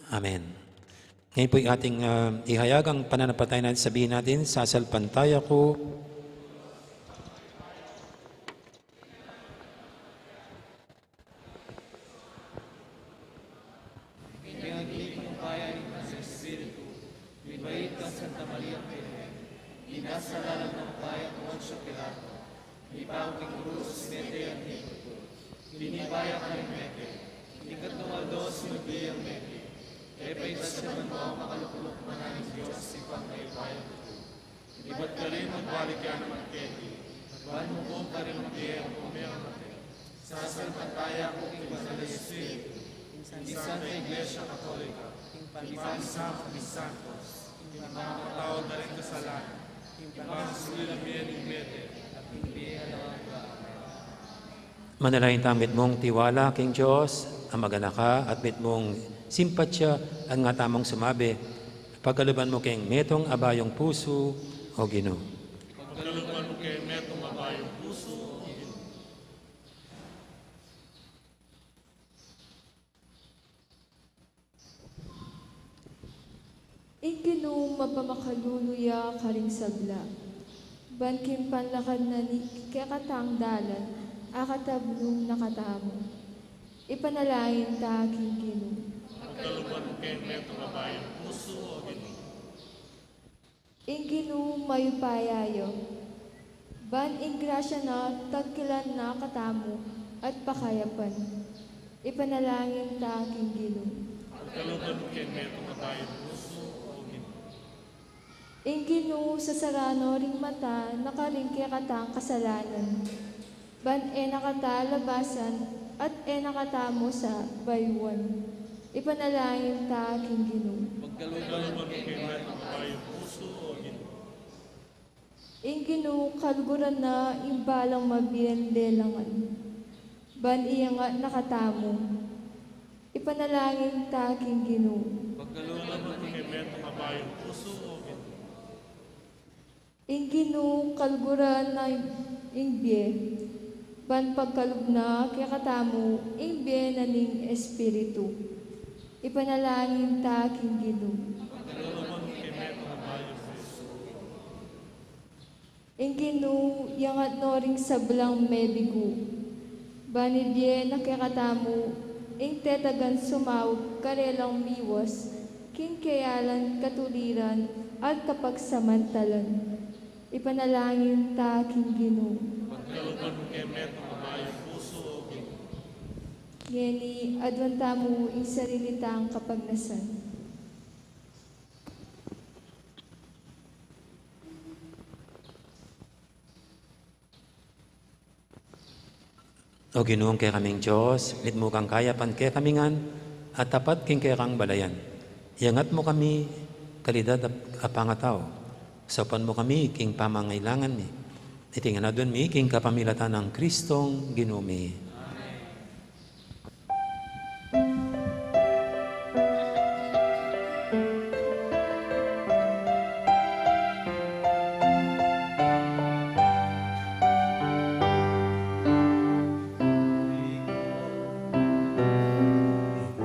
Amen. Ngayon po'y ating, ah, ihayag ang pananampalataya natin. Sabihin natin, "Sasalpantaya ku." Pinagli mo pa yan sa Espiritu, mibait kang Santa Maria Virgen, inasal alang mabaya kang Poncio Pilato, mipaku king krus, mete yang higugul, tinibay ya karing mete, king katlung aldo sinubli yang mete, e pa itas ya man makaluklukan ning Dios Ibpang mayupayang tutu. Ibat karin magbalik ya naman keti, ban mukub karin mabie ampong miyamate. Sasalpantaya ku king Banal a Espiritu, king Santa Iglesia Katolika, king pamisamban ning santos, king pamapatawad da ring kasalanan, king pamasulil a mie ning mete, at king bie alang angga. Manalangin tang mitmung tiwala king Dios a maganaka at mitmung simpatya at nga tamung sumabi, "Pagkaluban mu keng metung a bayung pusu, O Ginu." Pagkaluban mu keng metung a bayung pusu, O Ginu. Ing Ginu mapamakalulu ya karing sabla, ban king panlakad na ning kekatang dalan, akatabnung na katamu. Ipanalangin ta king Ginu. Pagkaluban mu keng metung a bayung pusu, O Ginu. Ing Ginu mayupaya ya, ban ing grasya na tagkilan na katamu at pakayapan. Ipanalangin ta king Ginu. Pagkaluban mu keng metung a bayung pusu, O Ginu. Ing Ginu sasaranu ring mata na karing kekatang kasalanan, ban e na kata labasan at e na katamu sa bayuan. Ipanalangin ta king Ginu. Pagkaluban mu keng metung a bayung pusu, O Ginu. Ing Ginu kaluguran na ing balang mabien lelangan, ban iyangat na katamu. Ipanalangin ta king Ginu. Pagkaluban mu keng metung a bayung pusu, O Ginu. Ing Ginu kaluguran na ing bie, ban pagkalub na kekatamu ing bie na ning Espiritu. Ipanalangin ta king Ginu. Ing Ginu yangat no ring sablang mebigu, ban ibie na kekatamu ing tetagan sumaup karelang miwas king keyalan katuliran at kapagsamantalan. Ipanalangin ta king Ginu. Pagkaluban mu kami, king mabayung pusu, O Ginu. Ngeni, aduan tamu ing sarili tang kapagnasan. O Ginu, ing kekaming Dios, mitmu kang kayapan kekami ngan, at tapat king kekang balayan. Iyangat mu kami, kalidad a pangatau. Saupan mu kami king pamangailangan mi. Iti ngan aduan mi king kapamilatan nang Kristong Ginu mi.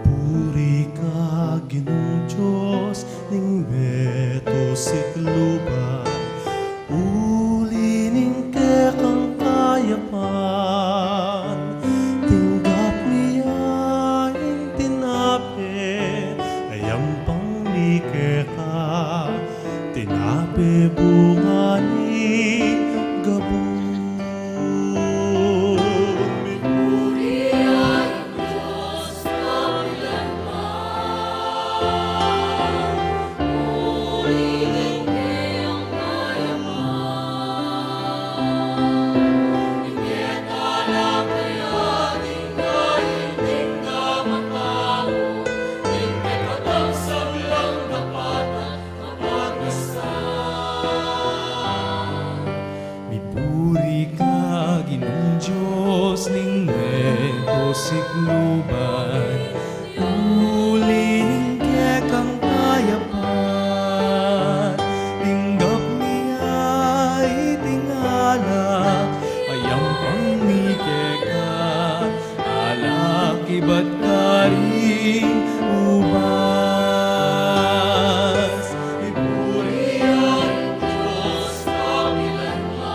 Puri ka, Ginung Dios ning meto sikluban, uli ning kekang kayapan, tinggap mi ya ing tinape, a yampang mi keka, tinape bunga ning gabun. Mipuri ka, Ginung Dios ning meto sikluban, uli ning kekang kayapan, tinggap mi ya iting alak, a yampang mi keka, alak ibat karing ubas. Ipuri ya ing Dios kapilanman.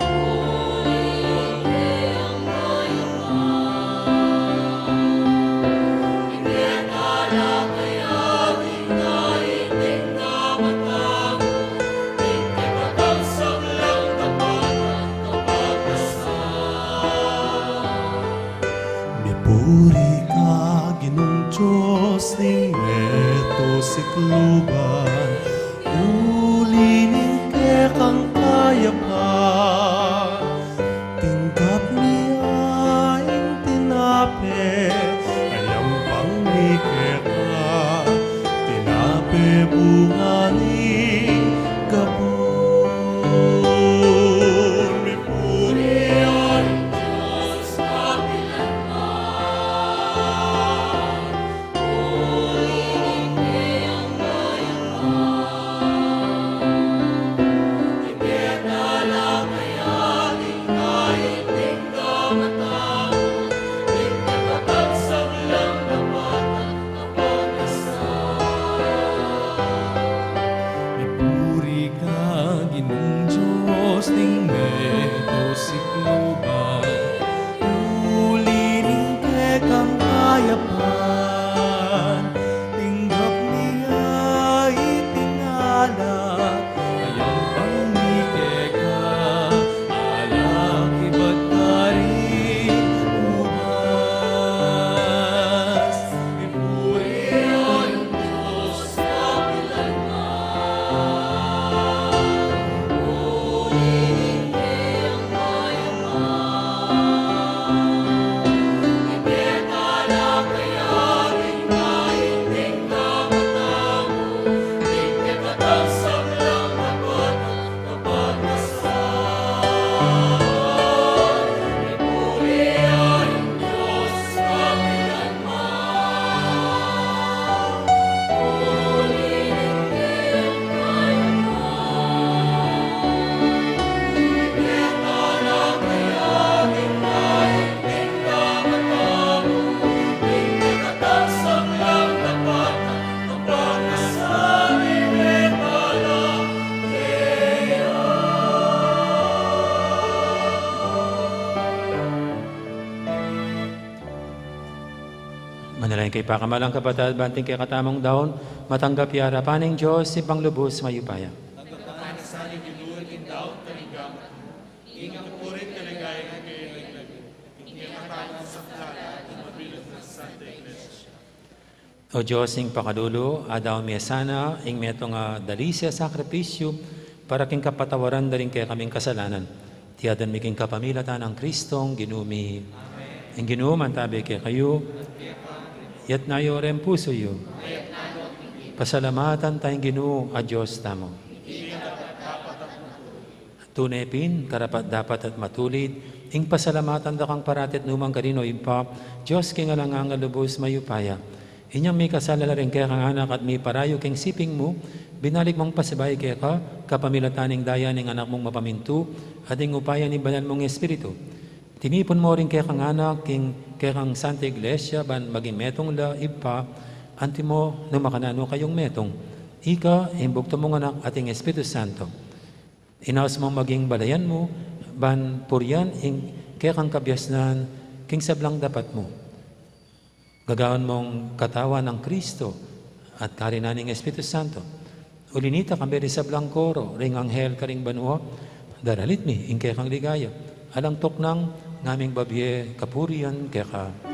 Uli ning kekang kayapan, ing kekang alak a yaling na iting kamatamu, ing kekang sablang kapatad. Mipuri ka, Ginung Dios ning meto sikluban, uli ning kekang kayapan, tinggap mi ya ing tinape, a yampang mi keka, tinape bunga ning gabun. Mipuri ya ing Dios kapilanman. Uli ning kekang kayapan, ing kekang alak a yaling na iting kamatamu, ing kekang sablang kapatad. Mipuri ka, Ginung Dios ning meto sikluban, uli ning kekang kayapan, tinggap mi ya iting alak a yampang mi keka, alak ibat karing ubas. Mipuri ya ing Dios kapilanman. Uli ning kekang kayapan, ing kekang alak a yaling na iting kamatamu, ing kekang sablang kapatad. Manalangin kayu, pakamalan kung kapatad, ban iting kekatamung daun Matanggap ya arapan ning Dios, Ibpang lubus mayupaya. O Dios ning pakalulu, adaun mu ya sana ing metung a dalise a sakripisyu para king kapatawaran da ring kekaming kasalanan. Iti adwan mi king kapamilatan nang Kristong Ginu mi. Ing Ginu mantabi kekayu. Itas yu ring pusu yu. Pasalamatan taya ing Ginu a Dios tamu. Tune pin, karapat-dapat at matulid, ing pasalamatan da kang parati at nukarin man karin, o Ibpa, Dios king alang angga, lubus mayupaya. Inyang mikasala la ring kekang anak at miparayu king siping mu, binalik mung pasibayu keka, kapamilatan ning daya ning anak mung mapamintu, at ing upaya ning banal mung Espiritu. Tinipun mu ring kekang anak king kekang Santa Iglesia, ban maging metung la, Ibpa, antimo nung makananu kayung metung. Ika, ing bugtung mung anak at ing Espiritu Santo. Inaus mung maging balayan mu, ban purian ing kekang kabiasnan king sablang dapat mu. Gagawan mung katawan nang Kristo at karinan ning Espiritu Santo. Uli nita, kambe ring sablang koro ring anghel karing banua, daralit mi ing kekang ligaya. Alang tuknang ngaming babie kapurian keka.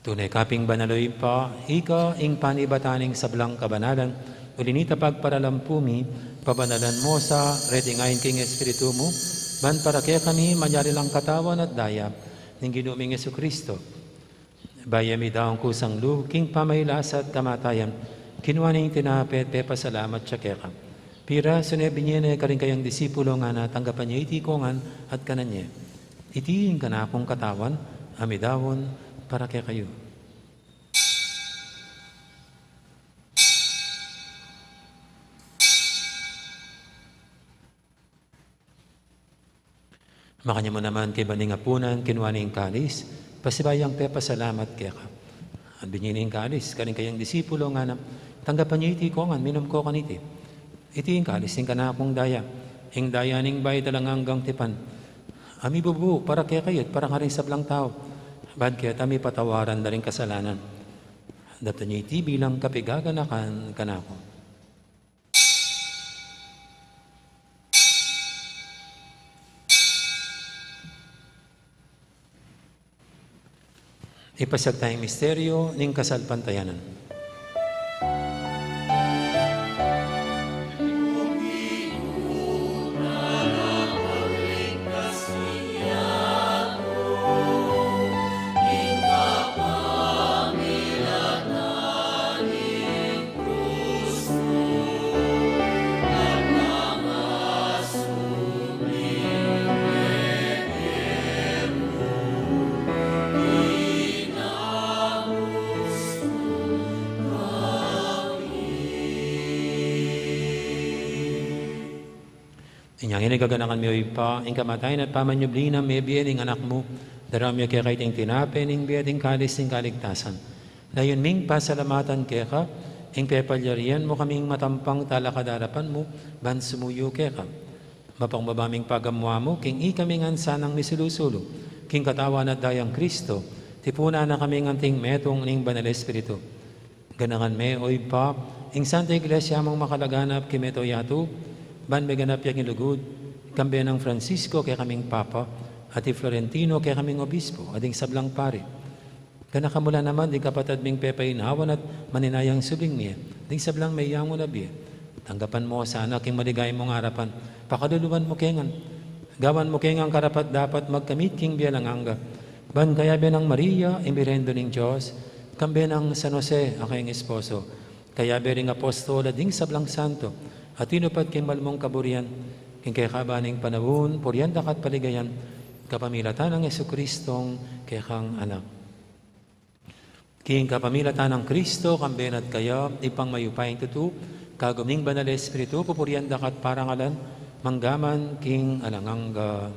Tune ka pin banal, o Ibpa, ika ing panibatan ning sablang kabanalan, uli nita pagparalan pu mi, pabanalan mu sa, reting ain king Espiritu mu, ban para kekami manyari lang katawan at daya ning Ginu ming Jesucristo. Bayu ya midaun kusang lub king pamagkasakit at kamatayan, kinua ne ing tinape at pepasalamat ya keka. Pirasu ne, binie ne karing kayang disipulo, ngana, tanggapan ye iti kongan at kanan ye. Iti ing kanakung katawan a midaun para kekayu. Makanyan mu naman kaybat ning apunan, kinua ne ing kalis, pasibayu yang pepasalamat keka. At binie ne ing kalis karing kayang disipulo, ngana, tanggapan ye iti kongan, minum ko kaniti. Iti ing kalis ning kanakung daya, ing daya ning bayu at alang anggang tipan, a mibubu para kekayu at para karing sablang tau, ban keta mipatawaran da ring kasalanan. Daptan ye iti bilang kapaganakan kanaku. Ipasiag taya ing misteryu ning kasalpantayanan. Inyang ini gaganakan mi, o Ibpa, ing kamatayan at pamanyubli nang mebie ning Anak mu, daraun mi keka iting tinape ning bie at ing kalis ning kaligtasan. Layun ming pasalamatan keka ing pepalyarian mu kaming matampang talakad king arapan mu ban sumuyu keka. Mapakumbaba ming pagamu-amu king ikami ngan sanang misulu-sulu king katawan at dayang Kristo, tipunan na kaming anting metung ning Banal Espiritu. Ganakan me, o Ibpa, ing Santa Iglesia mung makalaganap king mabilug a yatu, ban meganap ya king lugud, kambe nang Francisco kekaming Papa, at i Florentino kekaming Obispo, at ding sablang pari. Gana ka mu la naman ding kapatad ming pepainawan at maninayang subling mie, ding sablang meyangu na bie. Tanggapan mu sana king maligaya mung arapan, pakaluluan mu ke ngan. Gawan mu ke ngan karapat-dapat magkamit king bie alang angga. Ban kayabe nang Maria, ing Birhen Indu ning Dios, kambe nang San Jose, a kayang esposo, kayabe ring apostol at ding sablang santo a tinupad king mal mung kaburian, king kekaban ning panaun, purian da ka at paligayan, kapamilatan nang Jesucristong kekang Anak. King kapamilatan nang Kristo, kambe na at kaya, Ibpang mayupayang tutu, kagum ning Banal a Espiritu, pupurian da ka at parangalan, mangga man king alang angga.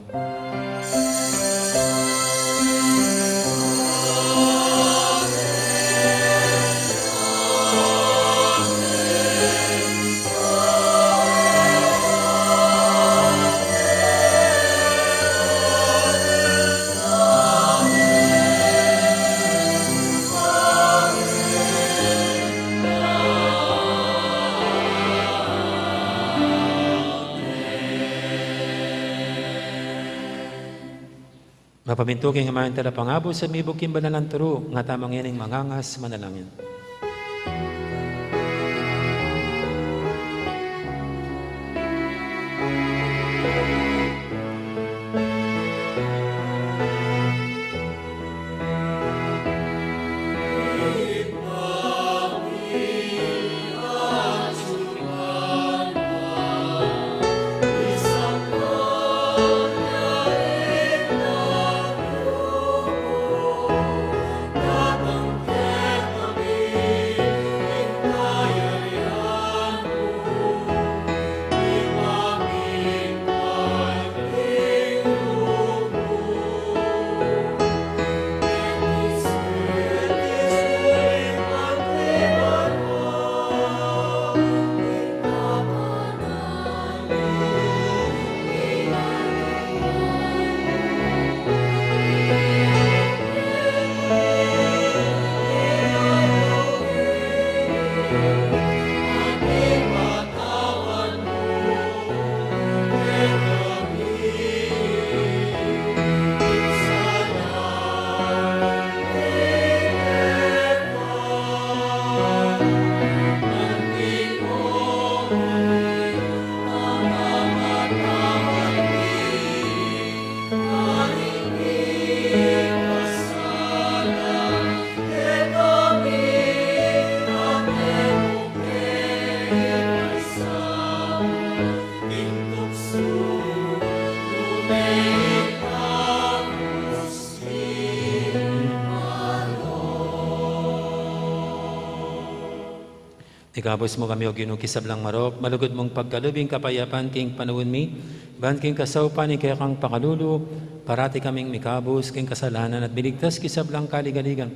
Mapamintu king Ama ing Talapangabus at mibug king banal a turu, ngatamu ngening mangangas manalangin. Ikabus mu kami, O Ginu, king sablang marok, malugud mung pagkalub ing kapayapan king panaun mi, ban king kasaupan ning kekang pakalulu, parati kaming mikabus king kasalanan at miligtas king sablang kaligaligan.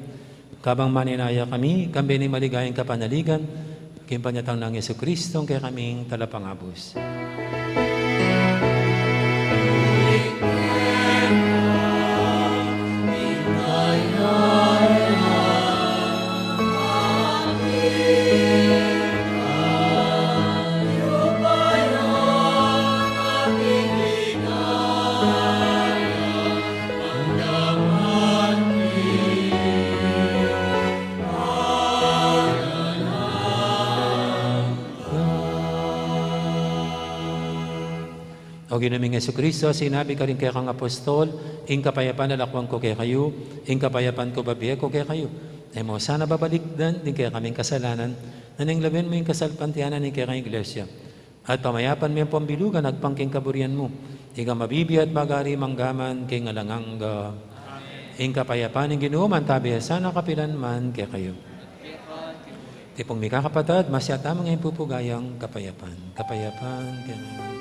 Kabang maninaya kami, kambe ning maligayang kapanaligan, king panyatang nang Jesucristong kekaming Talapangabus. O Ginu ming Jesucristo, sinabi karing kekang apostol, ing kapayapan lakwan ku kekayu, ing kapayapan ku babie ku kekayu. E mu sana babalikdan ding kekaming kasalanan, nune lawen mu ing kasalpantayanan ning kekang Iglesia. At pamayapan me ampong bilugan agpang king kaburian mu, ika mabibie at magari mangga man king alang angga. Amen. Ing kapayapan ning Ginu mantabe ya sana kapilan man kekayu. Tipung mikakapatad, masyata mung ipupugayang kapayapan. Kapayapan kekayu.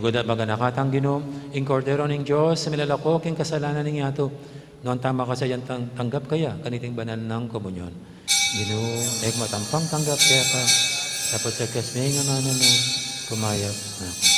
Lugud at maganaka tang Ginu, ing Kordero ning Dios, a milalako king kasalanan ning yatu. Nuan tang makasaya, tang-, tanggap kaya kaniting banal nang komunyon. Ginu, e ku matampang tanggap keka, dapot sa kias ming amanu mu, kumayap na ku.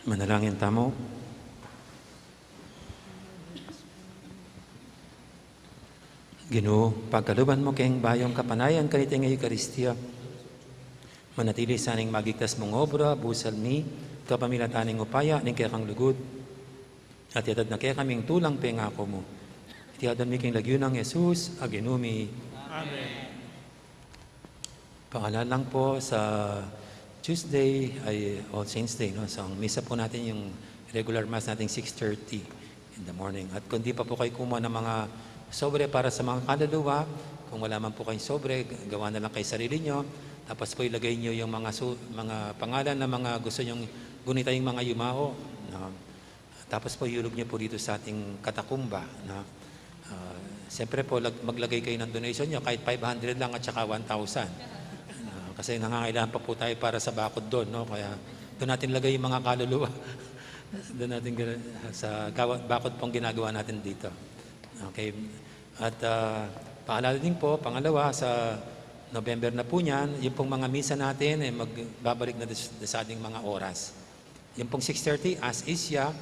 Manalangin tamu. Ginu, pagkaluban mu keng bayung kapanayan kaniting Eukaristia. Manatili sa ning magigtas mung obra, busal mi, kapamilatan ning upaya ning kekang lugud. At iatad na kekaming tulang pengaku mu. Iti adwan mi keng lagyu nang Jesus a Ginu mi. Amen. Paalala lang po, sa Tuesday ay All Saints Day, no? So, ang misa po natin, yung regular mass natin, six thirty in the morning. At kung di pa po kayo kumuha ng mga sobre para sa mga kaluluwa, kung wala man po kayong sobre, g-, gawa na lang kayo sarili nyo. Tapos po ilagay nyo yung mga su-, mga pangalan ng mga gusto nyong gunitang mga yumao, no? Tapos po, ihulog niyo po dito sa ating katakumba, no? Ah, siyempre po, lag-, maglagay kayo ng donation niyo, kahit five hundred lang at saka one thousand. Ah, kasi nangangailangan pa po tayo para sa bakod doon, no? Kaya doon natin lagay yung mga kaluluwa. Doon natin gina-, sa gawa-, bakod pong ginagawa natin dito. Okay. At, ah, paalala din po, pangalawa, sa November na po niyan, yung pong mga misa natin, eh, magbabalik na sa, sa ating mga oras. Yung pong six thirty, as is siya.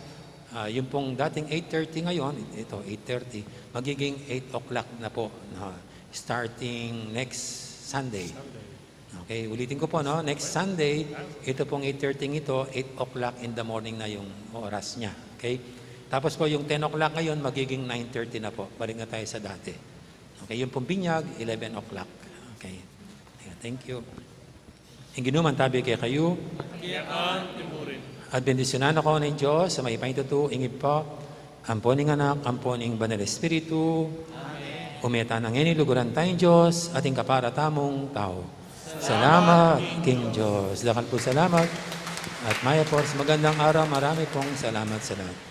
Ah, yung pong dating eight thirty ngayon, ito, eight thirty, magiging eight o'clock na po, no? Starting next Sunday. Okay, ulitin ko po, no? Next Sunday, ito pong eight thirty ito, eight o'clock in the morning na yung oras niya. Okay? Tapos po, yung ten o'clock ngayon, magiging nine thirty na po. Balik na tayo sa dati. Okay, yung pong binyag, eleven o'clock. Okay. Ayan, thank you. Ing Ginu mantabi kekayu. Kekaku mu rin. At bendisyunan na kayu ning Dios a mayupaya king tutu, ing Ibpa, ampo ning Anak, ampo ning Banal Espiritu. Amen. Ume tana ngeni, luguran taya ing Dios at ing kapara tamung tau. Salamat king Dios. Dakal pung salamat. At mayap a oras, magandang araw, marami pong salamat sa lahat.